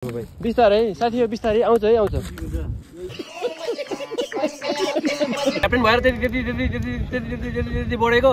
बिस्तारै साथी बिस्तारै आउँछ है आउँछ क्याप्टेन भएर त्यति बढेको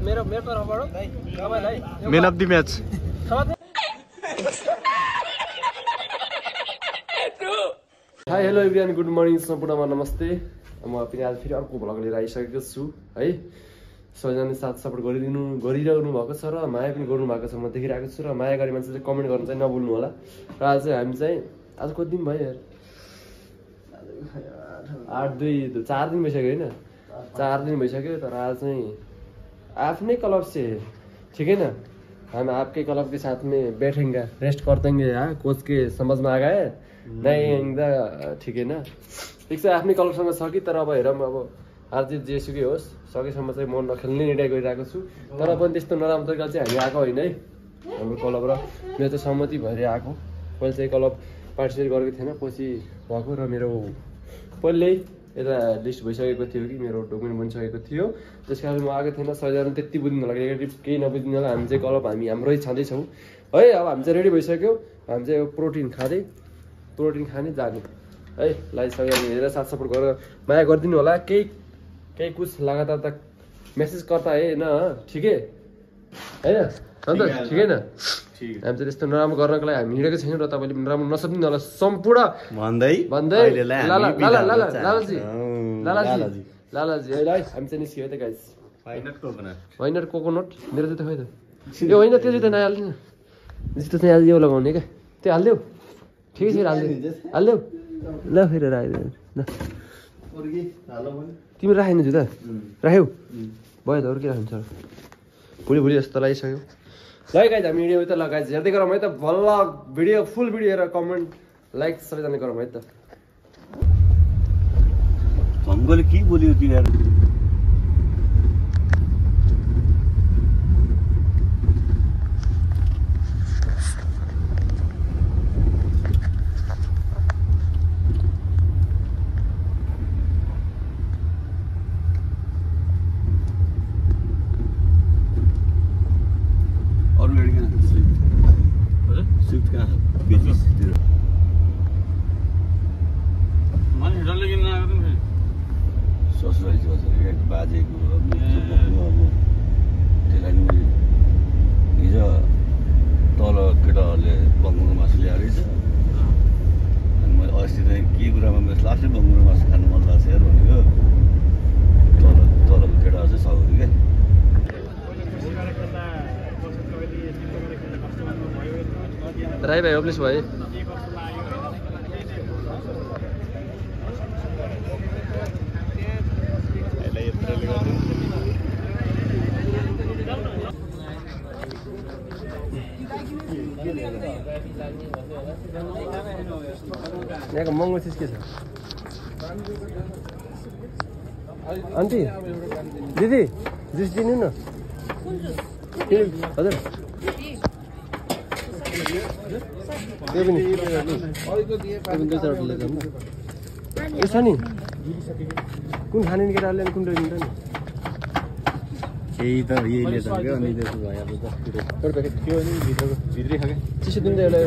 मेरो तर्फबाट तपाईलाई man of the match hi hello everyone good morning सम्पूर्णमा नमस्ते म पनि आज फेरि अर्को भ्लग लिएर आइसकेको छु है सबैजनाले साथ सपोर्ट गरिरहनु भएको छ र माया पनि गर्नु भएको छ म देखिरहेको छु र माया गर्ने मान्छे चाहिँ कमेन्ट गर्नु चाहिँ नभुल्नु होला र आज चाहिँ हामी चाहिँ आज कति दिन भयो यार 4 दिन भइसक्यो होइन 4 दिन भइसक्यो तर आज चाहिँ आफ्नै क्लब से ठीक है ना हम आपके क्लब के साथ में बैठेंगे रेस्ट करतेंगे यहाँ कोच के समझ में आ गए नहीं ठीक है ना ठिक छ आफ्नै क्लबसँग छ कि तर अब हेरौँ अब हारजित जेसुकै होस् सकेसम्म चाहिँ म नखेल्ने निर्णय गरिरहेको छु तर पनि त्यस्तो नराम्रो तरिकाले चाहिँ हामी आएको होइन है हाम्रो क्लब र मेरो चाहिँ सहमति भएर आएको पहिले चाहिँ क्लब पार्टिसिपेट गरेको थिएन पछि भएको र मेरो पहिल्यै यता लिस्ट भइसकेको थियो कि मेरो डकुमेन्ट बनिसकेको थियो त्यस कारण म आएको थिएन सबैजना त्यति बुझ्नु होला नेगेटिभ केही नबुझ्नु होला हामी चाहिँ क्लब हामी हाम्रै छँदैछौँ है अब हामी चाहिँ रेडी भइसक्यो हामी चाहिँ प्रोटिन खाने जाने है लाई सबैजना हेरेर साथ सपोर्ट गरेर माया गरिदिनु होला केही कुछ लगातार त मेसेज गर्दा है न ठिकै होइन अन्त ठिकै न हामी चाहिँ त्यस्तो नराम्रो गर्नको लागि हामी हिँडेको छैनौँ र तपाईँले पनि राम्रो नसम्झिनु होला सम्पूर्ण भन्दै लालाजी है हामी चाहिँ निस्क्यो है त गाइस वाइनट कोकोनट मेरो जुत्ता खोइ त ए होइन त्यो जुत्ता नहाल्नु जुत्ता चाहिँ आज यो लगाउने क्या त्यो हालिदेऊ ठिकै छ हालिदेऊ ल फेरि राखिदेऊ ल तिमी राखेन जुत्ता राख्यौ भयो त अरू के राख्नु छ भोलि जस्तो लगाइसक्यो ल गाइज हामी भिडियो त लगाइज हेर्दै गरौँ है त भल्ल भिडियो फुल भिडियो हेरेर कमेन्ट लाइक सबैजना गरौँ है त भङ्गोले के बोल्यो त्यो यार राई भाइ अब्लिस भाइ यहाँको महँगो चिज के छ आन्टी दिदी जुस दिनु न हजुर त्यो पनि यो छ नि कुन खाने केटाहरूले कुन लिन्छ नि केही त यहीले त क्या अनि त्यसो भइहाल्छ त एउटा प्याकेट त्यो नि भित्रै खाके चिसो दिनु त एउटा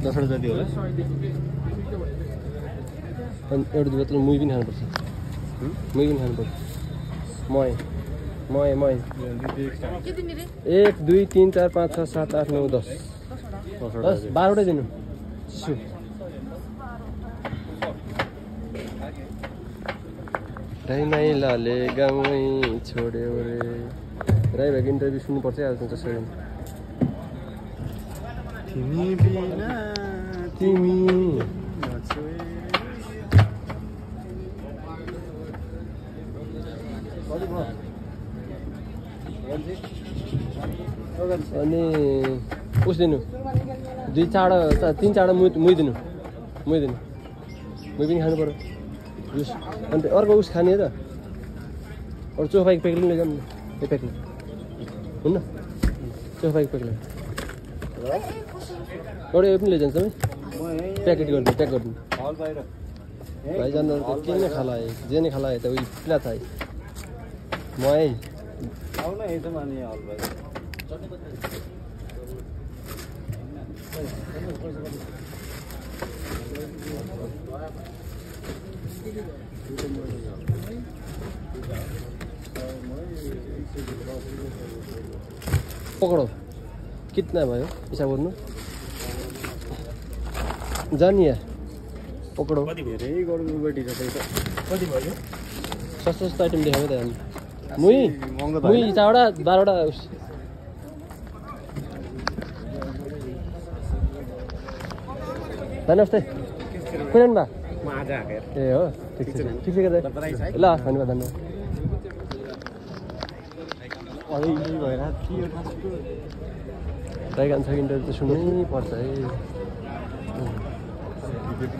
10 जति होला अनि एउटा दुई बोतल मुही पनि खानुपर्छ मुही पनि खानुपर्छ मही 1 2 3 4 5 6 7 8 9 10 12वटै दिनु चिसो राई लाले गाउँ छोड्यो रे राई भाइको इन्टरभ्यू सुन्नुपर्छ आज जसरी तिमी अनि उस दिनु 3 चाडा मुही दिनु मुही पनि खानु पर्यो जुस अन्त अर्को उस खाने त अरू चोफाइको प्याकेट पनि लैजाउँ न यो प्याकेट हुन्न चोफाइको प्याकेट एउटा यो पनि लैजान्छ है प्याकेट गरिदिनु प्याक गरिदिनु भाइजान के नै खाला जे नै खाला त उयो किन थाहा म है आउन है त माने हल भाइ पकड़ो कितना भयो हिसाब गर्नु जानिया पकड़ो धेरै गर्नु बेटी छ त्यही त कति भयो सस्तो सस्तो आइटम देखायो त हामी मुई महँगो त मुई 4वटा 12वटा धन्यवाद कुन बा म आज आएको ए हो ठीक छ ठीक छ ल धन्यवाद धन्यवाद अरे यही भएर के हो खासको राई गान्छ इन्टरभ्यू त सुन्नै पर्छ है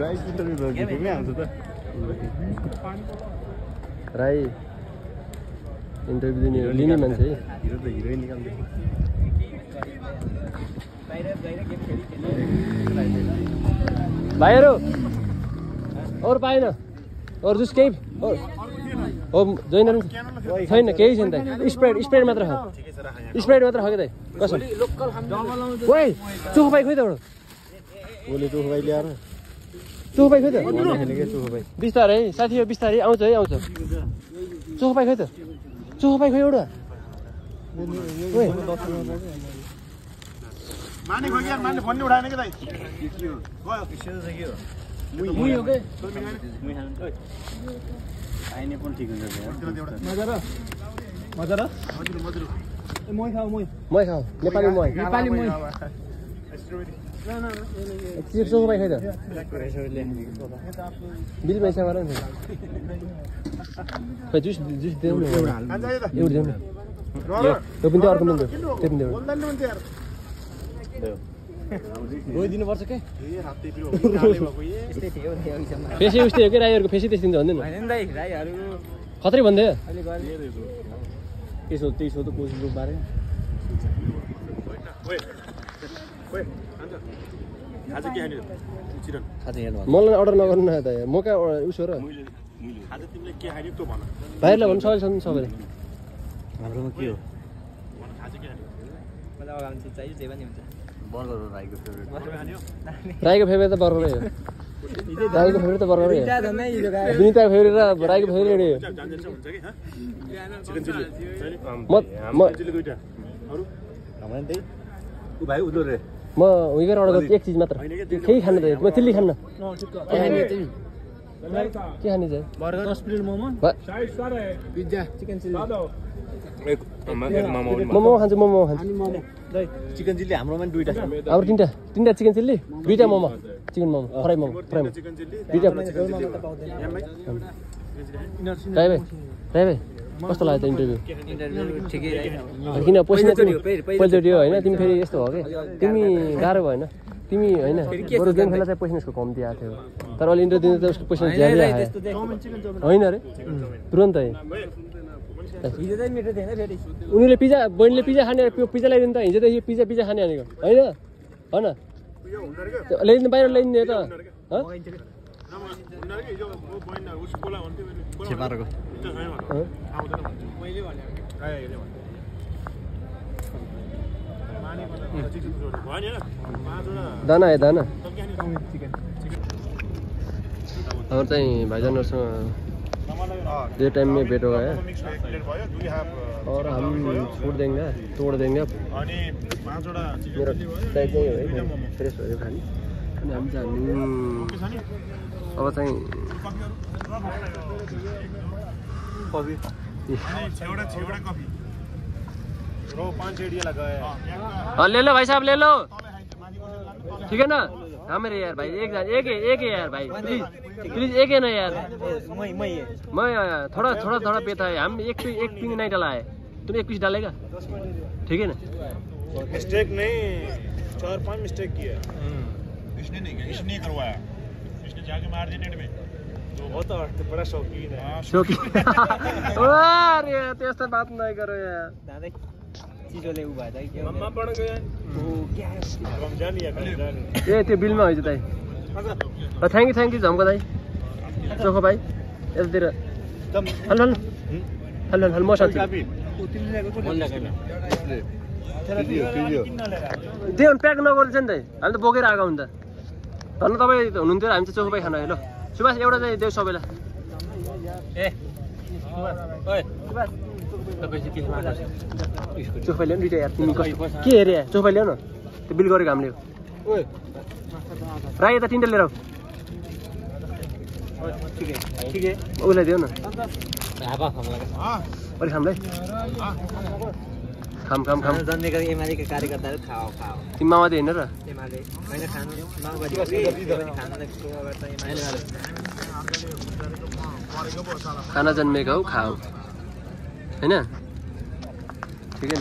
राई इन्टरभ्यू गएमै आउँछ त राई इन्टरभ्यू लिने मान्छे है हिरो त हिरोइन निकाल्दै भाइहरू और पाएन और जुस केही हो जोइन छैन केही छैन त स्प्राइट मात्र खाऊ स्प्राइट मात्र खाऊ कि दाइ कसो ओइ चोखो पाइ खोइ त एउटा बोले चोखो भाइ ल्याएर चोखो पाइ खोइ त खेलेको चोखो भाइ बिस्तारै साथी हो बिस्तारै आउँछ है आउँछ चोखो पाइ खोइ त चोखो पाइ खोइ एउटा ओइ माने खोइ यार माने फोन नि उठाएन के दाइ के हो गयो त्यसो छ के हो मुई हो के मुई खानु ओइ आइने पनि ठीक हुन्छ मजा र मै खाऊ नेपाली मै चोखो पाइ खोइ त बिल पैसा गर नि खोइ जुस देऊ न एउटा देऊ न त्यो पनि अर्को मिल्छ त्यो पनि देऊ गइदिनु पर्छ के फेसै उस्तै हो कि राईहरूको फेसै त्यस्तै हुन्छ भन्दैन खत्रै भन्दै त्यसो त्यही सो त कोसिस बारे आज के हाल्यो चिरन खाजा हेर्नु मलाई अर्डर नगर्नु न त म कहाँ उसो र आज तिमीले के हाल्यो त्यो भन भाइहरूलाई भन्नु सबैले सक्नु सबैले हाम्रोमा के हो आज के हाल्यो बर्गर हो राईको फेभरेट राईको फेभरेट त बर्गरै हो राईको फेभरेट त बर्गरै हो विनिताको फेभरेट र राईको फेभरेट हो जान्छ हुन्छ कि चिकन चिल्ली म चिल्ली दुईटा अरु हाम्रो त्यही उ भाइ उलो रे म विगर अर्डर गर्छु एक चिज मात्र केही खान्न त म चिल्ली खान्न के खाने चाहिँ burger 10 plate momo pizza chicken chilli momo खान्छु मोमो खान्छु चिकन चिल्ली हाम्रोमा पनि दुईटा अब तिनवटा चिकन चिल्ली दुईटा momo chicken momo fry momo chicken chilli दुईटा राई भाइ कस्तो लाग्यो त इन्टरभ्यू किन पसिना पहिलोचोटि हो होइन तिमी फेरि यस्तो हो कि तिमी गाह्रो भएन तिमी होइन बरु गेम खेल्दा चाहिँ पसिनाको कम्ती आएको थियो तर अहिले इन्टरभ्यू दिँदा चाहिँ उसको पसिना ज्यादै आयो होइन अरे तुरन्तै उनीहरूले पिज्जा बहिनीले पिज्जा खाने पिज्जा ल्याइदिनु त हिजो त यो पिज्जा खाने भनेको होइन होइन ल्याइदिनु बाहिर ल्याइदिनु त छेपारको दाना है दाना और चाहिँ भाइजानहरूसँग ये टाइम में भेट होगा है और हम छोड़ देंगे तोड़ देंगे मेरा टाइप नहीं है फ्रेश हो गयो खाने अनि हामी जानु अब चाहिँ कफी छेउडा कफी रो 5 एडिया लगाए ले लो भाई साहब ले लो ठीक है ना हाँ मेरे यार भाई एक है यार भाई प्लीज एक है ना यार मैं थोड़ा पेता है हम एक पीस नहीं डाला है तुम एक पीस डालेगा ठीक है ना मिस्टेक नहीं 4-5 मिस्टेक किया इसने करवाया इसने जाके मार दिया नेट में तो बहुत बड़ा शौकीन है शौकीन अरे त्यस्तो बात नहीं करो यार चिजोले उ भए त मम्मा पढ गयो ओ क्या है रमजान या रमजान ए त्यो बिलमा हो दाइ थ्याङ्क यू झम्को दाइ चोखो भाइ यतातिर हल म साथी त्यो प्याक नगर्छ नि त हामी त बोकेर आएको हुन्छ धन्न तपाईँ हुनुहुन्थ्यो हामी चाहिँ चोखो भाइ खानु है ल सुभाष एउटा चाहिँ देऊ सबैलाई ए सुभाष चोखा ल्याउनु दुइटा यार तिमी कस्तो के हेरे चोखा ल्याउ न त्यो बिल गरेको हामीले राई यता तिनवटा लिएर उसलाई देऊ न अलिक खामलाई खाम खाम खाम जन्मेका एमालेका कार्यकर्ताहरू खाओ खाओ तिमी माओवादी होइन र एमाले होइन खानु माओवादी खाना जन्मेका हौ खाऊ होइन ठिकै न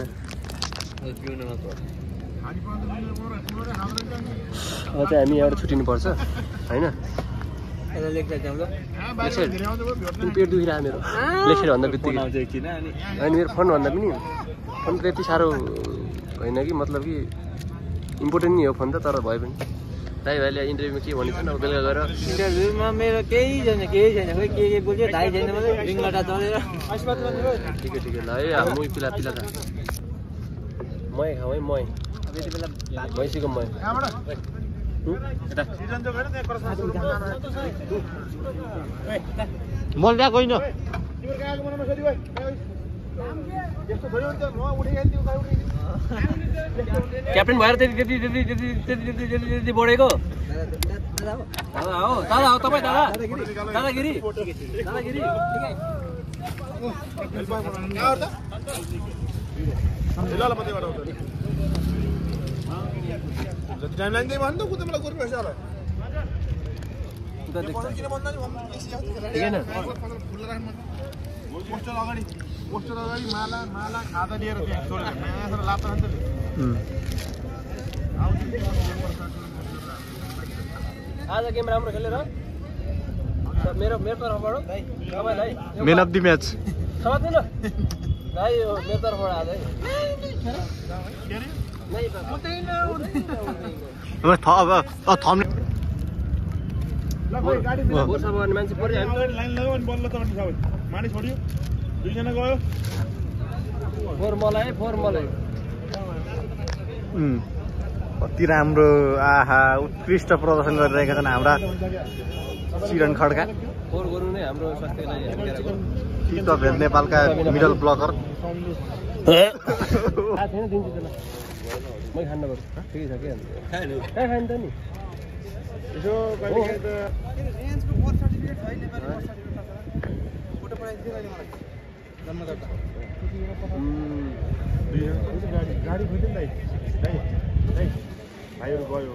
अब चाहिँ हामी यहाँबाट छुट्टिनुपर्छ होइन पेट दुखिरहेको मेरो लेखेर भन्दा बित्तिकै होइन मेरो फोन भन्दा पनि फोन त यति साह्रो होइन कि मतलब कि इम्पोर्टेन्ट नि हो फोन त तर भए पनि दाइ भाइले इन्टरभ्यूमा के भनेको छैन अब बेलुका गएर इन्टरभ्यूमा मेरो केही छैन खोइ के बोल्यो दाइ छैन मलाई रिङलटा चलेर ठिकै ठिकै ल है मै पिला पिला त मै खाऊ है मै यति बेला भैँसीको मै मल ल्याएको होइन क्याप्टेन भएर त्यति बढेको दादा हो तपाईँ दादागिरी टाइमलाइन दे भन्नु कुते मलाई गर्नु पर्छ होला ठिकै न पोस्टर अगाडि माला खाता लिएर त्यहाँ छोडेर नयाँ लाप्दा नि आज गेम राम्रो खेलेर मेरो तर्फबाट तपाईँलाई मैन अफ द म्याच समात्नु न भाइ मेरो तर्फबाट आज मान्छे पऱ्यो लाइन लगायो अनि बल्ल त सबै माने छोड्यो दुईजना गयो फोर मलाई अति राम्रो आहा उत्कृष्ट प्रदर्शन गरिरहेका छन् हाम्रा चिरन खड्का फोर गर्नु नै हाम्रो स्वास्थ्यलाई चित्तभेद नेपालका मिडल ब्लकर छैन दिन्छु त्यसलाई मै खान्न पर्छ ठिकै छ के कहाँ खानु त नि यसो कहिले त फोटो पठाइदियो अहिले मलाई जन्मदर्ता गाडी खोज्यो नि भाइहरू गयो